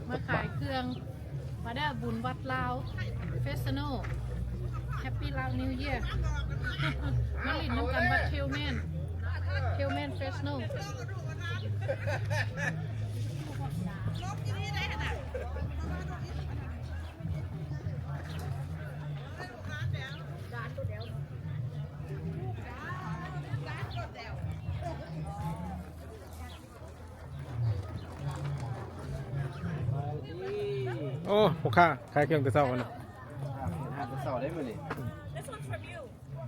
ມາຂາຍເຄື່ອງ ມາເດີ ບຸນວັດລາວ Fresno Happy Lao New Year ມາຫຼິ້ນນຳກັນວັດ Tillman Tillman Fresno. ໂອ້ ພໍ່ຄ້າຂາຍເຄື່ອງແຕ່ເຊົ້າຫັ້ນນະ ຮ້ານແຕ່ເຊົ້າເດ້ມື້ນີ້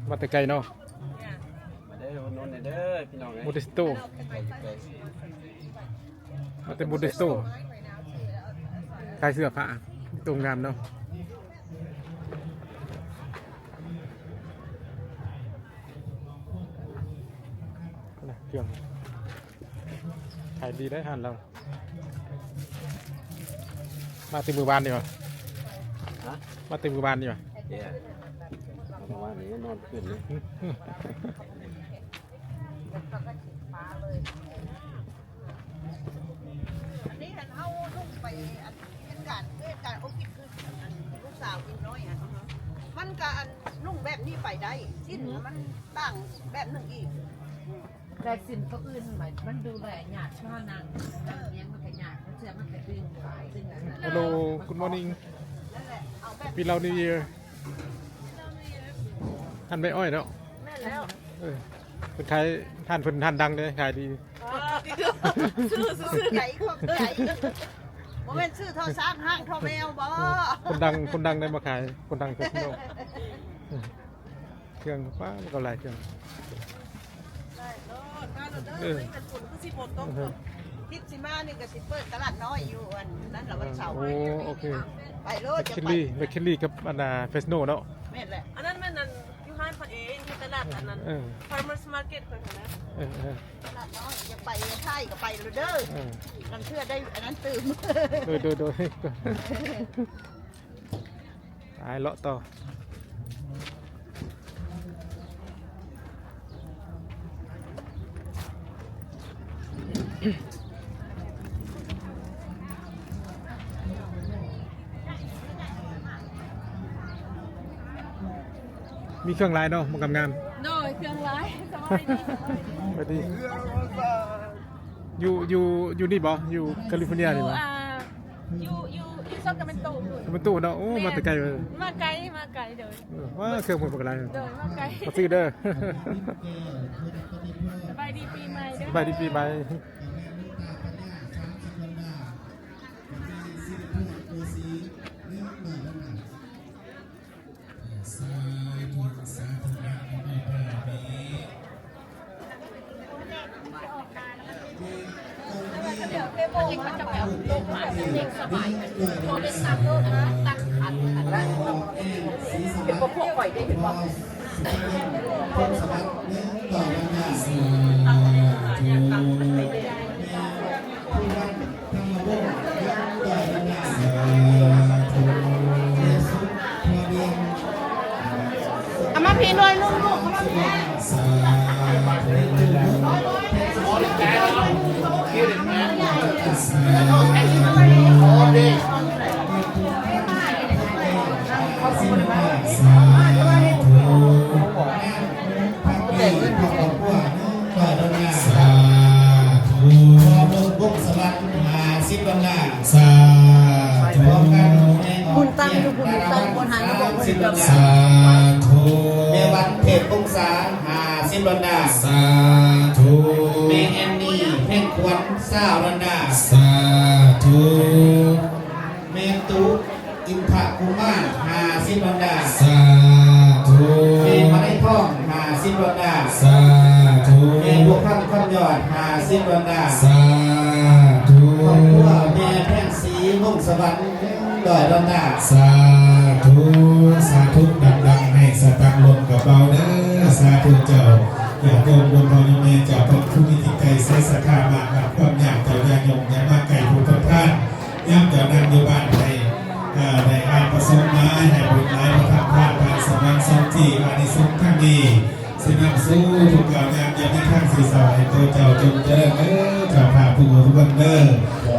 ມາແຕ່ໄກເນາະ ມາເດີ ອຸດໜູນແດ່ເດີພີ່ນ້ອງເອີຍ Modesto ມາແຕ່ Modesto ຂາຍເສື້ອຜ້າ ຕົວງາມເນາະ ນະ ເຄື່ອງ ຂາຍດີໄດ໋ຮ້ານລາວ ມາແຕ່ມື້ວານນີ້ຫວາ? ຮະ? ມາແຕ່ມື້ວານນີ້ຫວາ? ເຈົ້າ ມາວານນີ້ນອນຄືນນີ້ ອັນນີ້ຫັ້ນເຮົາລົງໄປອັນເຮັດການ ເຮັດການໂອຄິດຄືອັນລູກສາວອີກໜ້ອຍຫັ້ນ ມັນກະອັນນຸ່ງແບບນີ້ໄປໄດ້ ສິ້ນມັນຕ່າງແບບໜຶ່ງອີກ. ແຕ່ສິ້ນຕົວອື່ນມັນ ມັນດູແລຍາກ ເພາະເຮົານັ່ງ ນັ່ງຮຽງມັນກະຍາກ ເສື້ອມັນກະດຶງໄປ ດຶງອັນນັ້ນ Hello, good morning. Happy Lao New Year. ຫັ້ນແມ່ອ້ອຍເນາະ ແມ່ນແລ້ວ ເອີ ເພິ່ນຂາຍ ຮ້ານເພິ່ນຮ້ານດັງເດ້ ຂາຍດີ ອໍ ຊື່ ຊື່ ຊື່ ຂອບໃຈ ຂອບໃຈ ບໍ່ແມ່ນຊື່ທໍ່ຊ້າງຫ້າງທໍ່ແມວບໍ? ຄົນດັງ ຄົນດັງໄດ້ມາຂາຍ ຄົນດັງເພິ່ນເນາະ. ເຄື່ອງ ປ້າ ມັນກໍຫຼາຍເຄື່ອງ ໄດ້ໂລດ ມາໂລດເດີ ເອີ ມັນເປັນຝົນຄືຊິບໍ່ຕົກ ອືຮຶ ທິດຊິມານີ້ກໍຊິເປີດຕະຫຼາດນ້ອຍຢູ່ອັນນັ້ນລະ ວັນເສົາ ໂອ້ ໂອເຄ ໄປໂລດ ແມັກຄິນລີ ໄປ ແມັກຄິນລີກັບອັນນ່າ Fresno ເນາະ ແມ່ນແຫຼະ ອັນນັ້ນແມ່ນອັນຢູ່ຮ້ານເພິ່ນເອງ ຢູ່ຕະຫຼາດອັນນັ້ນ ເອີ Farmers Market ເພິ່ນຫັ້ນນະ ເອີ ເອີ ຕະຫຼາດນ້ອຍ ຢາກໄປໄທກໍໄປໂລດເດີ ເອີ ລາງເທື່ອໄດ້ອັນນັ້ນຕື່ມ ໂດຍ ໂດຍ ໂດຍ ໄປເລາະຕໍ່ ມີເຄື່ອງຫຼາຍເນາະ ມັນງາມໆ ໂດຍ ເຄື່ອງຫຼາຍ ສະບາຍດີ ສະບາຍດີ ຢູ່ ຢູ່ ຢູ່ນີ້ບໍ? ຢູ່ California ນີ້ບໍ? ຢູ່ ອ່າ ຢູ່ ຢູ່ ຢູ່ Sacramento ພຸ້ນ Sacramento ເນາະ ໂອ້ ແມ່ນ ມາແຕ່ໄກເລີຍ ມາໄກ ມາໄກ ໂດຍ ເອີ ວ້າ ເຄື່ອງເພິ່ນບັກຫຼາຍ ໂດຍ ມາໄກ ມາຊື້ເດີ ສະບາຍດີປີໃໝ່ເດີ ສະບາຍດີປີໃໝ່ ສາທຸ ສາທຸ ອະນຸໂມທາມິ ເອົາມາພີ້ໜ່ອຍໜຶ່ງລູກ ເອົາມາພີ້ ສາທຸ ສາທຸ ສາທຸ ສາທຸ ພໍ່ບຸນວົງສະຫວັນ ຫ້າສິບດອນລາ ສາທຸ ບຸນຕັ້ງຢູ່ ບຸນຕັ້ງ ບໍ່ທັນ ສາທຸ ແມ່ວັນເທບວົງສາ ຫ້າສິບດອນລາ ສາທຸ ແມ່ແອນນີ ເພັງຂວັນ ຊາວດອນລາ ສາທຸ ແມ່ຕຸ ອິນທະກຸມານ ຫ້າສິບດອນລາ ສາທຸ ແມ່ມະໄນທອງ ຫ້າສິບດອນລາ ສາທຸ ແມ່ບົວຄຳ ຄຳຍອດ ຫ້າສິບດອນລາ ສາທຸ ຄອບຄົວແມ່ແພງສີ ວົງສະຫວັນ ໜຶ່ງຮ້ອຍດອນລາ ສາທຸ ສາທຸ ດັງໆ ໃຫ້ສະຕັງລົ້ນກະເປົາເດີ ສາທຸເຈົ້າ ຍາດໂຍມ ໂຍມພໍ່ໂຍມແມ່ເຈົ້າ ພວກຜູ້ມີຈິດໃຈໃສສັດທາ ມາຮັບຄວາມຍາກ ເຈົ້າຢ່າຍົງຢ່າມາໃກ້ຜູ້ເພິ່ນທານ ຍາມເຈົ້ານັ່ງຢູ່ບ້ານໃດ ເອີ ໄດ້ອານປະສົງມາໃຫ້ບຸນຫຼາຍ ພະທຳທານ ທານສະຫວັນ ສອງທີ່ ອານິສົງທັງນີ້ ຊິນຳສູ່ທຸກກ້າວຍ່າງ ຢ່າມີທາງຊິເສົ້າ ໃຫ້ໂຕເຈົ້າຈົ່ງຈະເລີນເດີ ເຈົ້າພາບທຸກຄົນເດີ.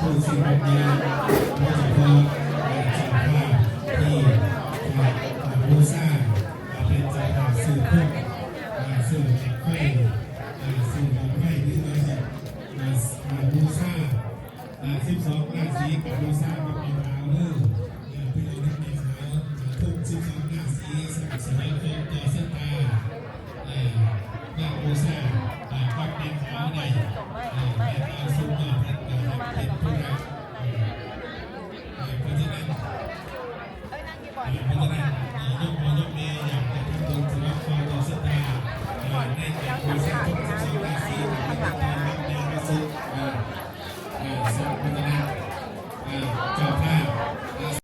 ผู้ซึ่งเป็นเจ้าภาพที่บูชา เป็นเจ้าภาพซื้อพวก อ่า ซื้อดอกไฟ อ่า ซื้อดอกไฟหรือว่าจะ อ่า อ่า บูชา อ่า สิบสองราศีกับบูชากับแม่ขาวเด้อ อ่า พี่น้องแม่ขาว อ่า ทุกสิบสองราศีสนับสนุนต่อชะตา อ่า กับบูชา อ่า กับแม่ขาวได้ อ่า แม่ขาวสุดยอด อ่า เป็นผู้รัก อ่า อ่า เพราะฉะนั้น เพราะฉะนั้น ยกพ่อยกแม่อยากจะทำบุญสำหรับความต่อชะตา ในการบูชาทุกสิบสองราศี ในวันที่ต้อนรับแม่พระศุกร์ เอ่อ เอ่อ สำหรับ เอ่อ เจ้าภาพ